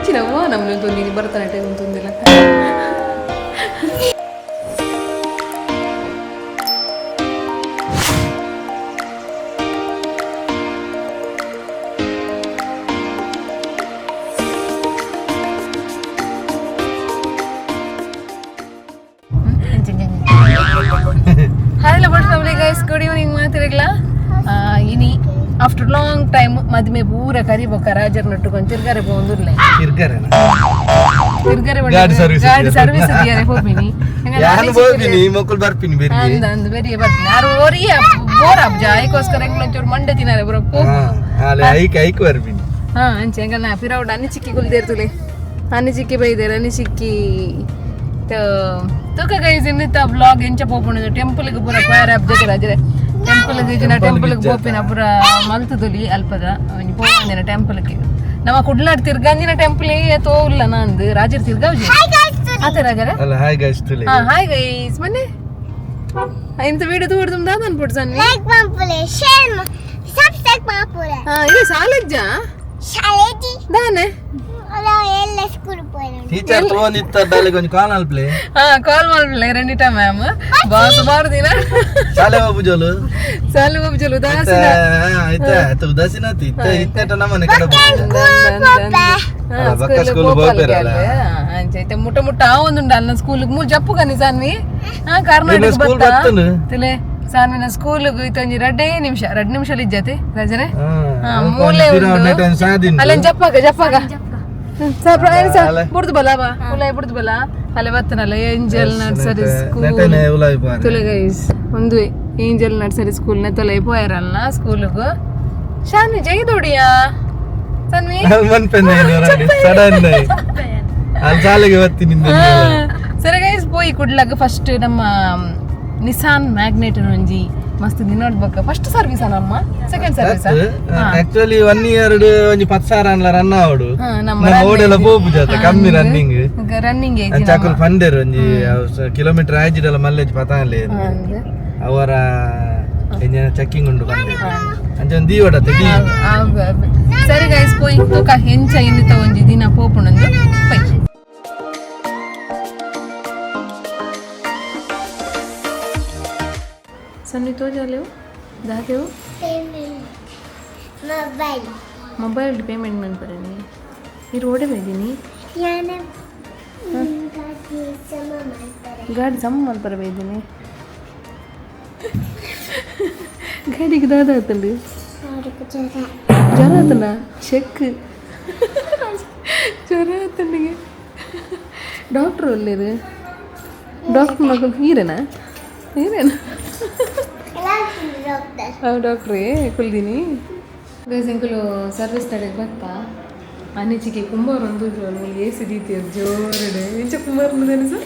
ಇಂಚಿನವ್ವ ನಮ್ಮನೆ ತೊಂದಿನಿ Bharatanatyam ಉಂತೊಂದಿಲ್ಲ. Hi but family guys, good evening ಮಾತಿರಗ್ಲ. ಇನಿ after long time ಮದ್ಮೆ ಪೂರ ಕರಿಬೊಕ್ಕ ರಾಜರ್ ನಟ್ಟುಕೊಂಡು ತಿರ್ಗಾರೆ ಪೋಂದುರ್ಲೆ. ತಿರ್ಗಾರೆನ? ತಿರ್ಗಾರೆ. ಗಾಡಿ service. ಗಾಡಿ ಸರ್ವಿಸ್ ದಿಯರೆ ಹೋಪಿನಿ. ಯಾನ್ ಹೋಗ್ಬಿನಿ, ಮಕ್ಕಳು ಬರ್ಪಿನಿ ಬೇರೆ. ಅಂದ ಅಂದ್ ಬೇರೆ ಬರ್ತೀನಿ. ಯಾರು ಓರಿಯ ಬೋರ್ ಅಬ್ಜ ಐಕೋಸ್ಕರ ಎಂಗ್ಲ ಒಂಚೂರು ಮಂಡೆ ತಿನ್ನಾರೆ ಬರೋ. ಅಲ್ಲ, ಐಕ್ ಐಕ್ ಬರ್ಪಿನಿ. ಹಾ, ಅಂಚೆ ಎಂಗಲ್ನ ಪಿರೌಡ್ ಅನ್ನಿ ಚಿಕ್ಕಿ ಕುಲ್ದೇರ್ತುಲೆ, ಅನ್ನಿ ಚಿಕ್ಕಿ ಬೈದೇರ್ ಅನ್ನಿ ಚಿಕ್ಕಿ. ತೂಕ ಗೈಸ್, ಇನ್ನಿತ್ತ ಬ್ಲಾಗ್ ಎಂಚ ಪೋಪುಂಡು. ಟೆಂಪಲ್ ಗೆ ಪೂರ ಪೋಯರೆ ಅಬ್ಜ ರಾಜರೆ. ಟೆಂಪಲ್ ಗೆ ಜಿನ ಟೆಂಪಲ್ ಗೆ ಪೋಪಿನ ಪೂರ ಮಲ್ತುದುಲಿ. ಅಲ್ಪದ ಒಂಜಿ ಪೋಪುಂದಿನ ಟೆಂಪಲ್ ಗೆ. ನಮ್ಮ ಕುಡ್ಲಾಡ್ ತಿರ್ಗಂದಿನ ಟೆಂಪಲ್ ತೋಲ್ಲ ನಂದು ರಾಜರ್ ತಿರ್ಗಾವ್ಜಿ ಆತ ರಾಜರ. ಅಲ್ಲ, ಹಾಯ್ ಗೈಸ್ ತುಲೆ. ಹಾ, ಹಾಯ್ ಗೈಸ್. ಮೊನ್ನೆ ಇಂತ ವಿಡಿಯೋ ತೂಡ್ದು ದಾದ ಅನ್ಪುಡ್ ಸನ್ನಿ. ಲೈಕ್ ಮಾಡ್ಪುಲೆ, ಶೇರ್, ಸಬ್ಸ್ಕ್ರೈಬ್ ಮಾಡ್ಪುಲೆ. ಹಾ, ಇದು ಸಾಲಜ್ಜ. ಶಾಲೆಜಿ. ದಾನೆ? ಅಲ್ಲ, ಎಲ್ಲ ಸ್ಕೂಲ್ ಪೋಯಿನ. ಟೀಚರ್ ತೋಂದಿತ್ತ ಡಾಲಿಗೆ ಒಂಜಿ ಕಾಲ್ ಅಲ್ಪ್ಲೆ. ಹಾ, ಕಾಲ್ ಮಾಡ್ಬಿಡ್ಲೆ ರಂಡಿಟಾ ಮ್ಯಾಮ್ ಬಾ ಸುಮಾರು ದಿನ. ಶಾಲೆ ಹೋಗುಜೋಲು. ಸಾಲು ಒಬ್ಜಲು ಉದಾಸೀನ. ಆಯ್ತಾ ಆಯ್ತು, ಉದಾಸೀನ ಆತು. ಇತ್ತ ಇತ್ತೇಟ ನಮ್ಮನೆ ಕಡೆ ಬರ್ತಿದ್ದೆ. ಅಲ್ಲ, ಬಕ್ಕ school ಪೋಪೆರಲ್ಲ. ಅಂಚೈತೆ ಮುಟ್ಟ ಮುಟ್ಟ ಆ ಒಂದುಂಡ ಅಲ್ಲ ಸ್ಕೂಲ್ ಮೂಲ್ ಜಪ್ಪು ಕನಿ ಸಾನ್ವಿ. ಹಾ, ಕರ್ನಾಟಕ ಸ್ಕೂಲ್ ಬತ್ತ ಬತ್ತನು. ತಿಲೆ ಸಾನ್ವಿನ ಸ್ಕೂಲ್ ಇತ್ತೊಂಜಿ ರಡ್ಡೇ ನಿಮಿಷ, ರಡ್ ನಿಮಿಷ ಇಜ್ಜತೆ ರಜನೆ. ಹಾ, ಮೂಲೆ ಉಂಡು. ಸಾದಿನ್. ಅಲ್ಲ, ಜಪ್ಪಾಗ ಜಪ್ಪಾಗ ಸರ್ ಅಲ್ಲ. ಬುಡ್ದು ಬಲ ಬಾ ಉಲಾಯ್ ಬುಡ್ದು ಬಲ ಅಲ್ಲ ಬತ್ತನಲ್ಲ ಏಂಜಲ್ ನರ್ಸರಿ ಸ್ಕೂಲ್. ನೆಟನೆ ಉಲಾಯ್ ಬಾರೆ. ತುಲೆ ಗೈಸ್, ಒಂದು ಏಂಜಲ್ ನರ್ಸರಿ ಸ್ಕೂಲ್ ನ ತೊಲೆ ಪೋಯರಲ್ಲ ಸ್ಕೂಲ್ಗು. ಶಾನ್ವಿ ಜೈದೋಡಿಯಾ ಸನ್ವಿ. ಮನ್ಪೆಂದ ಸಡನ್ ಅಲ್ಲಿ ಶಾಲೆಗೆ ಬರ್ತೀನಿ. ಹಾ, ಸರಿ ಗೈಸ್, ಪೋಯಿ ಕುಡ್ಲಾಗ ಫಸ್ಟ್ ನಮ್ಮ ನಿಸಾನ್ ಮ್ಯಾಗ್ನೆಟ್ ಒಂಜಿ ಮಸ್ತ್ ದಿನ ನೋಡ್ಬೇಕು. ಫಸ್ಟ್ ಸರ್ವಿಸ್ ನಮ್ಮ second service. Actually one year ಒಂಜಿ 10,000 ಅನ್ಲ ರನ್ ಆವಡು. ನಮ್ಮ ನಮ್ಮ ಓಡೆಲ್ಲ ಪೋಪು ಜಾತ ಕಮ್ಮಿ ರನ್ನಿಂಗ್. ರನ್ನಿಂಗ್. ಅಂಚಾಕುಲ್ ಪಂಡೇರು ಒಂಜಿ ಕಿಲೋಮೀಟರ್ ಆಯ್ಜಿಡಲ್ಲ ಮಲ್ಲೇಜ್ ಪತಾಲೆ ಅವರ ಚೆಕ್ಕಿಂಗ್ ಉಂಡು ಪಂಡೇರು. ಅಂಚ ಒಂದು ದೀವಡತ್ತೆ ದೀ. ಸರಿ ಗೈಸ್, ಪೋಯಿ ತೂಕ ಹೆಂಚ ಇನ್ನಿತ ಒಂಜಿ ದಿನ ಪೋಪುಂಡೊಂದು ಪೋಯ್. ಸನ್ನಿ ತೋಜಾಲೆವು ದಾದೆವು. Payment mobile. ಮೊಬೈಲ್ ಪೇಮೆಂಟ್ ಮನ್ಪರಣಿ ನೀರು ಓಡೆ ಬೈದಿನಿ. ಯಾನ ಗಾಡಿ ಸಮ ಮಾಡ್ತಾರೆ. ಗಾಡಿ ಸಮ ಮನ್ಪರ ಬೈದಿನಿ. ಗಾಡಿಗೆ ದಾದ ಆತಂಡು? ಅವ್ರಿಗೆ ಜ್ವರ. ಜ್ವರ ಆತಂಡ? ಚೆಕ್ ಜ್ವರ ಆತಂಡಿಗೆ. ಡಾಕ್ಟ್ರು ಅಲ್ಲಿರು? ಡಾಕ್ಟ್ರ್ ಮಗಳು ಹೀರೇನಾ ಹೀರೇನಾ? ಎಲ್ಲ ಡಾಕ್ಟರ್. ಹಾಂ ಡಾಕ್ಟ್ರೇ ಕುಲ್ದಿನಿ. ಗೈಸ್, ಎಂಕುಲು ಸರ್ವಿಸ್ ತಡೆಗೆ ಬತ್ತಾ ಅನಿಚಿಕೆ ಕುಂಬಾರ ಒಂದು ಎ ಸಿ ದೀತಿಯರ್ ಜೋರಡೆ. ಎಂಚ ಕುಂಬಾರ ಸರ್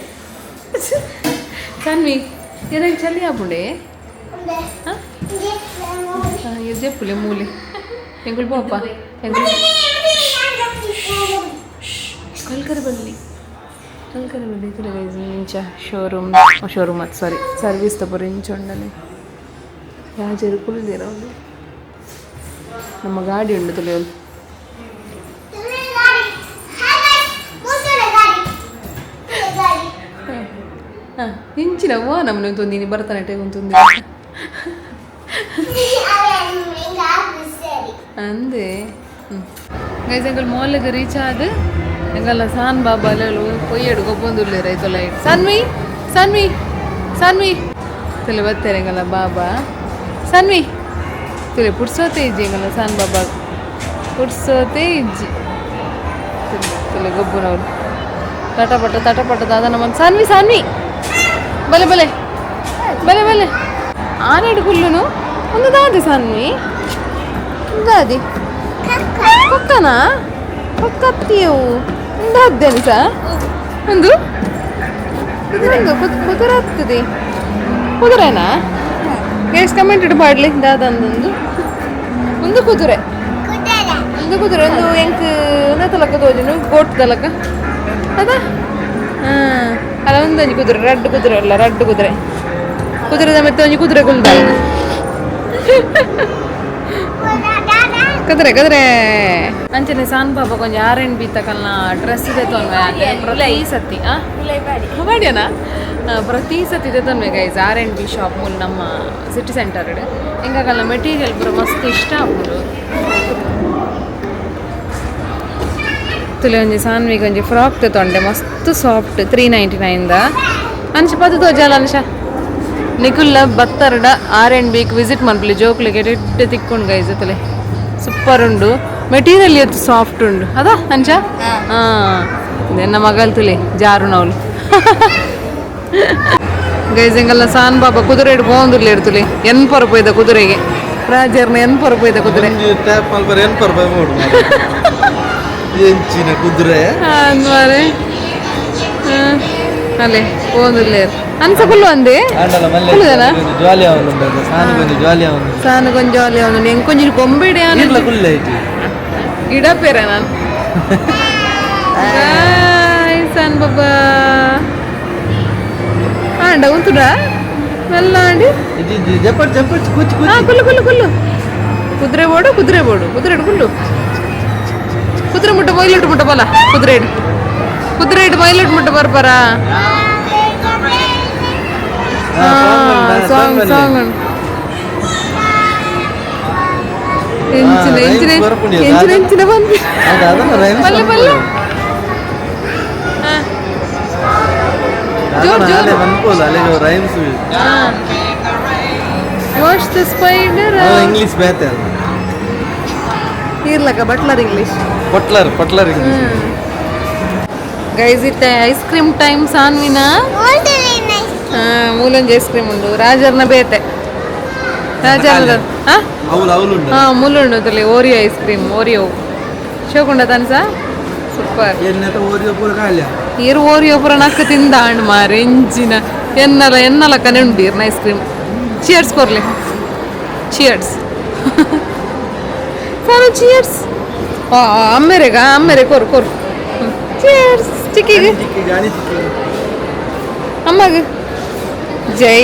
ಸನ್ವಿ ಎದಾಗ ಚಳಿ ಆಪುಂಡೆ. ಹಾಂ, ಜೆಪ್ಪುಲೆ ಮೂಲೆ ಎಂಕುಲು ಪೋಪ ಎಂಕುಲು ಕಲ್ಕರೆ ಬಲ್ಲಿ ಕಲ್ಕರೆ ಬಲ್ಲಿ ಇತರ ಗೈಸ್. ಇಂಚ ಶೋರೂಮ್ ಶೋರೂಮ್ ಅದು ಸಾರಿ ಸರ್ವಿಸ್ ತಪೋರು ಇಂಚ ಉಂಡನೆ. ರಾಜರು ಕುಲ್ದಿರ ಒಂದು ನಮ್ಮ ಗಾಡಿ ಉಂಡು ತುಳಿಯೋದು. ಹಾಂ, ಇಂಚಿನವ್ವ ನಮ್ಮನೆ ತೊಂದಿನಿ ಭರತನಾಟ್ಯ ಉಂತೊಂದಿ ಅಂದೆ. ಗೈಸ್, ಎಂಕಲ್ ಮಾಲ್ಗೆ ರೀಚ್ ಆದ್ ಎಂಕಲ್ನ ಸಾನ್ ಬಾಬಾ ಅಲ್ಲು ಪೊಯ್ಯಡು ಗೊಬ್ಬೊಂದುಲ್ಲೇರ್ ಐತೊಲ. ಸನ್ವಿ ಸನ್ವಿ ಸನ್ವಿ ತುಲೆ ಬತ್ತೇರೆ ಎಂಕಲ್ನ ಬಾಬಾ. ಸನ್ವಿ ತುಲೆ ಪುಡ್ಸೋತೆ ಇಜ್ಜಿ. ಎಂಕಲ್ನ ಸಾನ್ ಬಾಬಾ ಪುಡ್ಸೋತೆ ಇಜ್ಜಿ. ತುಲೆ ತುಲೆ ಗೊಬ್ಬುನವ್ರು ತಟಪಟ ತಟಪಟ ದಾದ ನಮ್ಮ. ಸಾನ್ವಿ ಸಾನ್ವಿ ಬಲೆ ಬಲೆ ಬಲೆ ಬಲೆ ಆನೆಡು ಕುಲ್ಲುನು ಒಂದು ದಾದಿ. ಸಾನ್ವಿ ದಾದಿ ಕೊಕ್ಕನ ಕೊಕ್ಕತ್ತಿಯವು ದಾದ್ದೇನು ಸಾ ಒಂದು ಇದೊಂದು ಕುದುರೆ ಆಗ್ತದೆ. ಕುದುರೆನಾ ಗೈಸ್? ಕಮೆಂಟ್ ಇಡು ಪಾಡ್ಲಿ ದಾದ ಅಂದೊಂದು ಒಂದು ಕುದುರೆ ಒಂದು ಕುದುರೆ ಒಂದು ಎಂಕ್ ತಲಕ ತೋಜುಂಡು ಗೋಟ್ ತಲಕ ಅದ. ಹಾಂ, ಅಲ್ಲ, ಒಂದೊಂಜಿ ಕುದುರೆ ರಡ್ಡು ಕುದುರೆ ಅಲ್ಲ ರಡ್ಡು ಕುದುರೆ ಕುದುರೆದ ಮತ್ತೆ ಒಂಜಿ ಕುದುರೆ ಕುಲ್ದಾಳ. ಕುದುರೆ ಕುದುರೆ. ಅಂಚನೆ ಸಾನ್ ಪಾಪ ಕೊಂಚ R N B ತಕಲ್ನ dress ಇದೆ ತೊನ್ವೆ ಪ್ರತಿ ಸತಿ. ಬಾಡಿಯನಾ? ಪ್ರತಿ ಸತಿ ಇದೆ ತೊನ್ವೆ guys. R and B shop ಮೂಲ ನಮ್ಮ ಸಿಟಿ ಸೆಂಟರ್ ಎಂಗಾಗಲ್ಲ ಮೆಟೀರಿಯಲ್ ಪೂರ ಮಸ್ತ್ ಇಷ್ಟ ಆಪುಂಡು. ತುಲೆ ಒಂಜಿ ಸಾನ್ವಿಗೆ ಒಂಜಿ ಫ್ರಾಕ್ ತೊಂಡೆ, ಮಸ್ತ್ ಸಾಫ್ಟ್, 399 the. ಅನ್ಶ ಪದ ತೋಜಾಲ ಅನ್ಶ. ನಿಕುಲ್ಲ ಬತ್ತರ್ಡ ಆರ್ ಎನ್ ಬಿಕ್ ವಿಸಿಟ್ ಮನ್ಪುಲಿ. ಜೋಕ್ಲಿಗೆ ಎಡ್ಡೆ ತಿಕ್ಕೊಂಡು ಗೈಸ್. ತುಲೆ ಸೂಪರ್ ಉಂಡು ಮೆಟೀರಿಯಲ್, ಎತ್ತು ಸಾಫ್ಟ್ ಉಂಡು ಅದ ಅಂಚ. ಹಾಂ, ಎನ್ನ ಮಗಲ್ ತುಲೆ ಜಾರು ನವಲು. ಗೈಸ್, ಎಂಗಲ್ಲ ಸಾನ್ ಬಾಬಾ ಕುದುರೆ ಪೋಂದುರ್ಲೆ ತುಲೆ. ಎನ್ ಪೊರಪೋಯ್ದ ಕುದುರೆಗೆ ರಾಜರ್ನ, ಎನ್ ಪೊರಪೋಯ್ದ ಕುದುರೆ. ಟ್ಯಾಪ್ ಮಲ್ಪರ ಏನ್ ಪರ್ಪ ಮೂಡು ಎಂಚಿನ ಕುದುರೆ. ಮಾರೆ ಅಲ್ಲೇ ಪೋಂದುರ್ಲೆ ಅನ್ಸ ಕುಲ್ಲು ಅಂದೆ. ಆಂಡಲ ಮಲ್ಲೆ. ಕುಲ್ಲುದನಾ? ಜಾಲಿ ಅವನು ಸಾನು ಕೊಂಚ ಜಾಲಿ ಅವನು. ಸಾನು ಕೊಂಚ ಜಾಲಿ ಅವನು. ಎಂಗ್ ಕೊಂಚ ಕೊಂಬಿಡೆ. ಇರ್ಲ ಕುಲ್ಲ ಐತಿ. ಗಿಡ ಪೇರ ನಾನು. ಬಾಯ್ ಸನ್ ಬಾಬಾ. ಆಂಡ ಉಂತುಡ ಮೆಲ್ಲ ಆಂಡಿ. ಜಪ್ಪಟ್ ಜಪ್ಪಟ್ ಕುಚ್ ಕುಚ್. ಹಾ, ಕುಲ್ಲು ಕುಲ್ಲು ಕುಲ್ಲು. ಕುದುರೆ ಬೋಡು, ಕುದುರೆ ಬೋಡು, ಕುದುರೆ ಕುಲ್ಲು. ಕುದುರೆ ಮುಟ್ಟ ಮೊಯ್ಲುಟ್ ಮುಟ್ಟ ಬಲ. ಕುದುರೆ ಇಡು, ಕುದುರೆ ಇಡು, ಮೊಯ್ಲುಟ್ ಮುಟ್ಟ ಬರ್ಬಾರ. ಸಾಂಗ್ ಸಾಂಗ್ ಎಂಚಿನ ಎಂಚಿನ ಎಂಚಿನ ಎಂಚಿನ ಬಂದು. ಬಲ್ಲೆ ಬಲ್ಲೆ. ಜೋರ್ ಜೋರ್. ಅನ್ಕೋಲ್ಲ ಅಲ್ಲೇ rhymes. Watch the spider. English ಬೇತೆ ಅಲ್ಲ. ಇರ್ಲಕ್ಕ Buttler English. Butler Buttler English. Guys, ಇತ್ತೆ ice cream time ಸಾನ್ವಿನ. ಮೂಲೊಂಜಿ ice cream ಉಂಡು. ರಾಜರ್ನ ಬೇತೆ ರಾಜರ್ನ. ಹಾ. ಅವಳು ಅವಳು ಉಂಟು. ಹಾ, ಮುಳ್ಳುಂಡು ಅದ್ರಲ್ಲಿ Oreo ice cream. Oreo ಶೋಕುಂಡ ತನ್ಸ super. ಎಣ್ಣೆ ಓರಿಯೋ ಪೂರ ಖಾಲಿ. ಈರು ಓರಿಯೋ ಪೂರ ನಕ್ಕ ತಿಂದ ಹಣ್ಣು ಮಾರೆ. ಎಂಚಿನ ಎನ್ನಲ ಎನ್ನಲ ಕನೆ ಉಂಡು ಈರ್ನ ice cream. Cheers ಕೊರ್ಲಿ. Cheers ಸಾರು, ಚಿಯರ್ಸ್. ಅಮ್ಮೆರೆಗ ಅಮ್ಮೆರೆ ಕೊರು ಕೊರು. ಚಿಯರ್ಸ್ ಚಿಕ್ಕಿಗೆ. ಚಿಕ್ಕಿ ಗಾಣಿ ಚಿಕ್ಕಿ. ಅಮ್ಮಗ ಜೈ.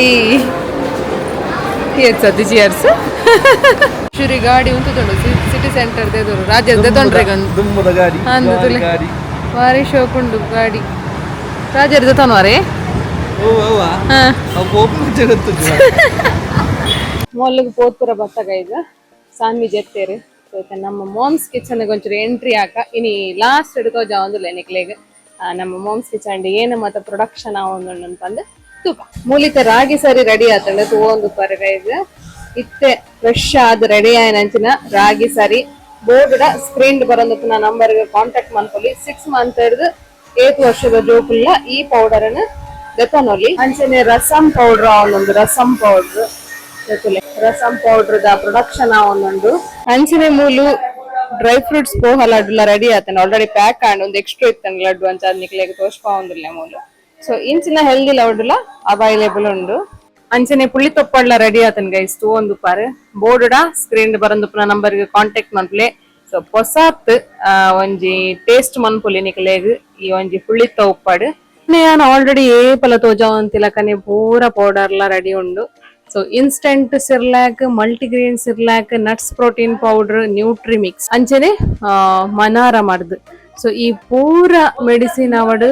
ಏತ್ ಸತಿ ಚಿಯರ್ಸ್. ಶುರಿ ಗಾಡಿ ಉಂಟು ಸಿಟಿ ಸೆಂಟರ್ ದೇದರು ರಾಜ್ಯದ ತೊಂಡ್ರೆಗೊಂದು. ದುಮ್ಮದ ಗಾಡಿ. ಅಂದು ತುಲೆ. ಗಾಡಿ. ಭಾರಿ ಶೋಕುಂಡು ಗಾಡಿ ರಾಜರ್ದ ತನವಾರೆ. ಓ ಅವ್ವ. ಹಾ. ಅವು ಓಪನ್ ಜಗತ್ತು. ಮೊಲ್ಲಗೆ ಪೋತ್ಪುರ ಬತ್ತ ಗೈಸ್. ಸಾನ್ವಿ ಜೆತ್ತೇರು. ಸೊ ನಮ್ಮ ಮಾಮ್ಸ್ ಕಿಚನ್ ಒಂಚೂರು ಎಂಟ್ರಿ ಆಕ. ಇನಿ ಲಾಸ್ಟ್ ಹಿಡ್ಕೋ ಜಾವಂದಿಲ್ಲ ನಿಕ್ಲೆಗ್. ನಮ್ಮ ಮಾಮ್ಸ್ ಕಿಚನ್ ಏನು ಮತ್ತ ಪ್ರೊಡಕ್ಷನ್ ಆವೊಂದುಂಡು ಅಂತಂದು ತೂಪ. ಮೂಲಿತ ರಾಗಿ ಸರಿ ರೆಡಿ ಆತಂಡ ತೂವೊಂದು ಪರ ಗೈಸ್. ಇತ್ತೆ ಫ್ರೆಶ್ ಆದ್ ರೆಡಿ ಆಯ್ನಂಚಿನ ರಾಗಿ ಸರಿ. ಬೋರ್ಡ್ ಸ್ಕ್ರೀನ್ ಬರೋದಕ್ಕೆ ನಂಬರ್ ಕಾಂಟ್ಯಾಕ್ಟ್ ಮನ್ಪೊಲಿ. 6 ಮಂತ್ ಹಿಡ್ದು 8 ವರ್ಷದ ಜೋಕುಲ್ಲ ಈ ಪೌಡರ್ ಅನ್ನು ದೆತೊನೊಲಿ. ಅಂಚನೆ ರಸಂ ಪೌಡರ್ ಒಂದೊಂದು rasam powder, rasam powder the production ಒಂದೊಂದು. ಅಂಚನೆ ಮೂಲು ಡ್ರೈ ಫ್ರೂಟ್ಸ್ ಪೋಹ ಲಡ್ಡುಲ ರೆಡಿ ಆತನ, ಆಲ್ರೆಡಿ ಪ್ಯಾಕ್ ಆಂಡ್. ಒಂದು ಎಕ್ಸ್ಟ್ರಾ ಇತ್ತಂಡ ಲಡ್ಡು ಅಂಚ ನಿಕ್ಲೆಗ್ ತೋಷ್ಪಾ ಒಂದುಲ್ಲೆ ಮೂಲು. ಸೊ ಇಂಚಿನ ಹೆಲ್ದಿ ಲಡ್ಡುಲ ಅವೈಲೇಬಲ್ ಉಂಡು. ಅಂಚನೆ ಪುಳ್ಳಿ ತೊಪ್ಪಡ್ಲ ರೆಡಿ ಆತನ್ ಗೈಸ್, ತೂವೊಂದು ಪಾರ್. ಬೋರ್ಡ್ ಸ್ಕ್ರೀನ್ ಬರಂದುಪ್ಪುನ ನಂಬರ್ ಕಾಂಟ್ಯಾಕ್ಟ್ ಮನ್ಪುಲೆ. ಸೊ ಪೊಸಾತ್ ಒಂಜಿ ಟೇಸ್ಟ್ ಮನ್ಪುಲಿ ನಿಕ್ಲೆಗ್ ಈ ಒಂಜಿ ಪುಳ್ಳಿತ್ತ ಉಪ್ಪಾಡು. ಯಾನ್ ಆಲ್ರೆಡಿ ಏಪಲ ತೋಜಾವಂತಿಲಕನೆ ಪೂರ ಪೌಡರ್ಲ ರೆಡಿ ಉಂಡು. So instant Cerelac, multigrain Cerelac, nuts protein powder, Nutrimix, ಅಂಚನೆ ಮನಾರ ಮರ್ದ್. ಸೊ ಈ ಪೂರ ಮೆಡಿಸಿನ್ ಅವಡು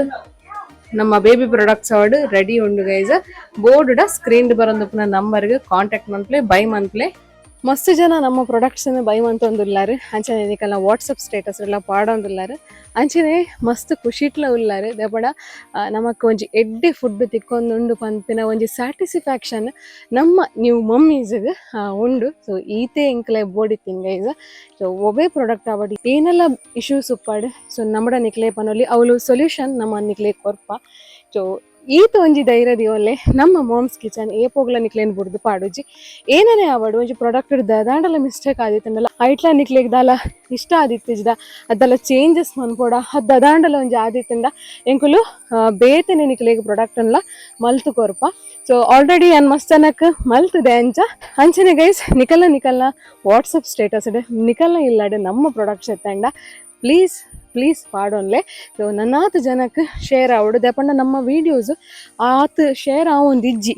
ನಮ್ಮ ಬೇಬಿ ಪ್ರಾಡಕ್ಟ್ಸ್ ಅವಡು ರೆಡಿ ಉಂಡು guys. Board screen ಬರೋದಪ್ಪನ ನಂಬರ್ಗೆ ಕಾಂಟ್ಯಾಕ್ಟ್ ಮನ್ಪ್ಲೆ, ಬೈ ಮನ್ಪ್ಲೆ. ಮಸ್ತ್ ಜನ ನಮ್ಮ ಪ್ರಾಡಕ್ಟ್ಸ್ ಬೈ ಮಂತೊಂದುಲ್ಲಾರು. ಅಂಚನೆ ನಿಕಲ್ನ ವಾಟ್ಸಪ್ ಸ್ಟೇಟಸ್ ಎಲ್ಲ ಪಾಡೊಂದುಲ್ಲಾರು. ಅಂಚನೆ ಮಸ್ತ್ ಖುಷಿಟ್ಲ ಉಲ್ಲಾರು. ದೇಪಡ ನಮಕ್ ಒಂಜಿ ಎಡ್ಡೆ ಫುಡ್ ತಿಕ್ಕೊಂದುಂಡು ಪನ್ಪಿನ ಒಂಜಿ ಸ್ಯಾಟಿಸ್ಫ್ಯಾಕ್ಷನ್ ನಮ್ಮ ನ್ಯೂ ಮಮ್ಮೀಸ್ಗ್ ಉಂಡು. ಸೊ ಈತೆ ಎಂಕ್ಲೆ ಬೋಡಿತ್ತಿನ ಗೈಸ್. ಸೊ ಒಬ್ಬೇ ಪ್ರಾಡಕ್ಟ್ ಆವಡ್, ಏನೆಲ್ಲ ಇಶ್ಯೂಸ್ ಉಪ್ಪಾಡು, ಸೊ ನಮ್ಮಡ ನಿಕ್ಲೆ ಪನೊಲಿ, ಅವಳು ಸೊಲ್ಯೂಷನ್ ನಮ್ಮ ನಿಕ್ಲೆ ಕೊರ್ಪ. ಸೊ ಈತ ಒಂಜಿ ಧೈರ್ಯ ದಿಯೋಲೆ. ನಮ್ಮ ಮಾಮ್ಸ್ ಕಿಚನ್ ಏಪೋಗ್ಲ ನಿಕ್ಲೇನ್ ಬುಡ್ದು ಪಾಡುಜಿ. ಏನನೇ ಆವಡು, ಒಂಜಿ ಪ್ರಾಡಕ್ಟ್ ದಾಂಡಲ ಮಿಸ್ಟೇಕ್ ಆದಿತ್ತಂಡಲ, ಐಟ್ಲ ನಿಕ್ಲೆಗ್ ದಾಲ ಇಷ್ಟ ಆದಿತ್ತಿಜ್ದ, ಅದೆಲ್ಲ ಚೇಂಜಸ್ ಮನ್ಪೊಡ, ಅದ್ ದಾಂಡಲ ಒಂಜಿ ಆದಿತ್ತಂಡ ಎಂಕುಲು ಬೇತೆನೆ ನಿಕ್ಲೆಗ್ ಪ್ರಾಡಕ್ಟ್ ಅನ್ಲ ಮಲ್ತು ಕೊರ್ಪ. ಸೊ ಆಲ್ರೆಡಿ ಯಾನ್ ಮಸ್ತ್ ಜನಕ್ ಮಲ್ತದೆ ಅಂಚ. ಅಂಚನೆ ಗೈಸ್, ನಿಕಲ್ನ ನಿಕಲ್ನ ವಾಟ್ಸಪ್ ಸ್ಟೇಟಸ್ ನಿಕಲ್ನ ಇಲ್ಲಾಡೆ ನಮ್ಮ ಪ್ರಾಡಕ್ಟ್ಸ್ ಎತ್ತಂಡ ಪ್ಲೀಸ್ ಪ್ಲೀಸ್ ಪಾಡೊನ್ಲೆ. ಸೊ ನನ್ನಾತ್ ಜನಕ್ಕೆ ಶೇರ್ ಆವಡು. ದೆಪಂಡ ನಮ್ಮ ವೀಡಿಯೋಸ್ ಆತ್ ಶೇರ್ ಆವೊಂದು ಇಜ್ಜಿ.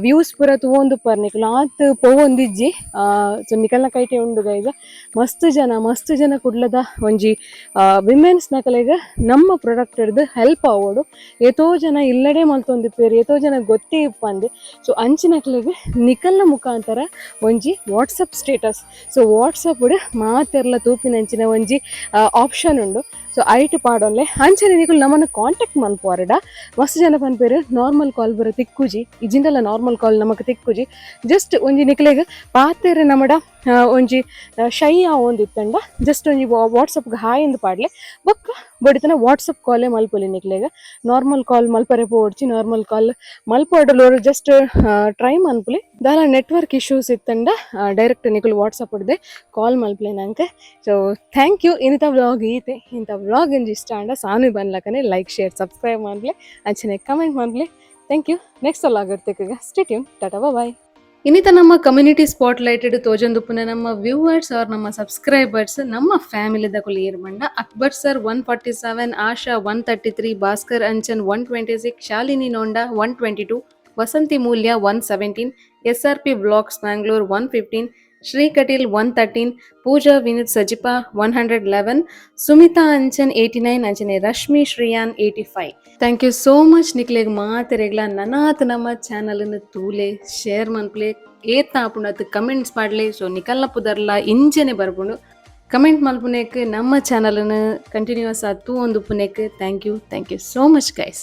ವ್ಯೂಸ್ ಪೂರ ತೂವೊಂದುಪ್ಪರ್ ನಿಕುಲು ಆತ್ ಪೋವೊಂದಿಜ್ಜಿ. ಸೊ ನಿಕಲ್ನ ಕೈಟೆ ಉಂಡು ಗೈಸ್. ಮಸ್ತ್ ಜನ, ಮಸ್ತ್ ಜನ ಕುಡ್ಲದ ಒಂಜಿ ವಿಮೆನ್ಸ್ ನಕಲೆಗ್ ನಮ್ಮ ಪ್ರಾಡಕ್ಟ್ ಹಿಡ್ದು ಹೆಲ್ಪ್ ಆವೊಡು. ಏತೋ ಜನ ಇಲ್ಲಡೆ ಮಲ್ತೊಂದಿಪ್ಪೆರ್, ಏತೋ ಜನ ಗೊತ್ತೇ ಇಪ್ಪಂದೆ. ಸೊ ಅಂಚಿನಕ್ಲೆಗ್ ನಿಕಲ್ನ ಮುಖಾಂತರ ಒಂಜಿ ವಾಟ್ಸಪ್ ಸ್ಟೇಟಸ್, ಸೊ ವಾಟ್ಸಪ್ ಮಾತೆರ್ಲ ತೂಪಿನಂಚಿನ ಒಂಜಿ ಆಪ್ಷನ್ ಉಂಡು. ಸೊ ಐಟ್ ಪಾಡೊನ್ಲೆ. ಅಂಚನೆ ನಿಕುಲು ನಮ್ಮನ್ನು ಕಾಂಟ್ಯಾಕ್ಟ್ ಮನ್ಪುವರಡ ಮಸ್ತ್ ಜನ ಪನ್ಪೆರ್, ನಾರ್ಮಲ್ ಕಾಲ್ ಬರ ತಿಕ್ಕುಜಿ. ಇಜಿಂಡಲ ನಾರ್ಮಲ್ ಕಾಲ್ ನಮಕ್ ತಿಕ್ಕುಜಿ. ಜಸ್ಟ್ ಒಂಜಿ ನಿಕ್ಲೆಗ್ ಪಾತೆರ ನಮಡ ಒಂಜಿ ಶೈ ಆವೊಂದಿತ್ತಂಡ ಜಸ್ಟ್ ಒಂಜಿ ವಾಟ್ಸಪ್ಗೆ ಹಾಯ್ ಇಂದ್ ಪಾಡ್ಲೆ. ಬೊಕ್ಕ ಬಡಿತನ ವಾಟ್ಸಪ್ ಕಾಲೇ ಮಲ್ಪೊಲಿ. ನಿಕ್ಲೆಗ್ ನಾರ್ಮಲ್ ಕಾಲ್ ಮಲ್ಪರೆ ಪೋವೊಡ್ಚಿ. ನಾರ್ಮಲ್ ಕಾಲ್ ಮಲ್ಪೊಡಲು ಜಸ್ಟ್ ಟ್ರೈ ಮನ್ಪುಲಿ. ದಾಲ ನೆಟ್ವರ್ಕ್ ಇಶ್ಯೂಸ್ ಇತ್ತಂಡ ಡೈರೆಕ್ಟ್ ನಿಕುಲು ವಾಟ್ಸಪ್ ಹಿಡ್ದೆ ಕಾಲ್ ಮಲ್ಪಲೆ ನಂಗೆ. So thank you. ಇಂಥ ವ್ಲಾಗ್ ಈತೆ. ಇಂಥ ವ್ಲಾಗ್ ಒಂಜಿ ಇಷ್ಟ ಆಂಡ ಸಾನು ಬನ್ಲಕನೆ ಲೈಕ್, ಶೇರ್, ಸಬ್ಸ್ಕ್ರೈಬ್ ಮನ್ಪುಲೆ, ಅಂಚನೆ ಕಮೆಂಟ್ ಮನ್ಪುಲೆ. Thank you. ನೆಕ್ಸ್ಟ್ ವ್ಲಾಗ್ ಇರ್ತಿಕ. Stay tune. Tata, bye. ಇನ್ನಿತ ನಮ್ಮ ಕಮ್ಯುನಿಟಿ ಸ್ಪಾಟ್ ಲೈಟೆಡ್ ತೋಜೊಂದುಪ್ಪುನ ನಮ್ಮ ವ್ಯೂವರ್ಸ್ ಆರ್ ನಮ್ಮ ಸಬ್ಸ್ಕ್ರೈಬರ್ಸ್, ನಮ್ಮ ಫ್ಯಾಮಿಲಿ ದಕುಲು ಏರ್ ಬಂಡ: ಅಕ್ಬರ್ ಸರ್ 147, ಆಶಾ 133, ಭಾಸ್ಕರ್ ಅಂಚನ್ 126, ಶಾಲಿನಿ ನೋಂಡಾ 122, ವಸಂತಿ ಮೂಲ್ಯ 117, ಎಸ್ ಆರ್ ಪಿ ವ್ಲಾಗ್ಸ್ ಬ್ಯಾಂಗ್ಳೂರ್ 115, ಶ್ರೀ ಕಟೀಲ್ 113, ಪೂಜಾ ವಿನೀತ್ ಸಜಿಪಾ 111, ಸುಮಿತಾ ಅಂಚನ್ 89, ಅಂಚನೆ ರಶ್ಮಿ ಶ್ರೀಯಾನ್ 85. ಥ್ಯಾಂಕ್ ಯು ಸೋ ಮಚ್ ನಿಕ್ಲೆಗ್ ಮಾತೆರೆಗ್ಲ. ನನಾತ್ ನಮ್ಮ ಚಾನಲ್ ತೂಲೆ, ಶೇರ್ ಮನ್ಪ್ಲೆ, ಏತ್ ಆಪುಂಡು ಅತ್ ಕಮೆಂಟ್ಸ್ ಪಾಡ್ಲೆ. ಸೊ ನಿಕಲ್ನ ಪುದರ್ಲ ಇಂಚನೆ ಬರ್ಪುಂಡು. ಕಮೆಂಟ್ ಮಲ್ಪುನೇಕ್, ನಮ್ಮ ಚಾನಲ್ನ ಕಂಟಿನ್ಯೂಸ್ ಆದ್ ತೂವೊಂದುಪ್ಪುನೇಕ್ thank you, thank you so much, guys.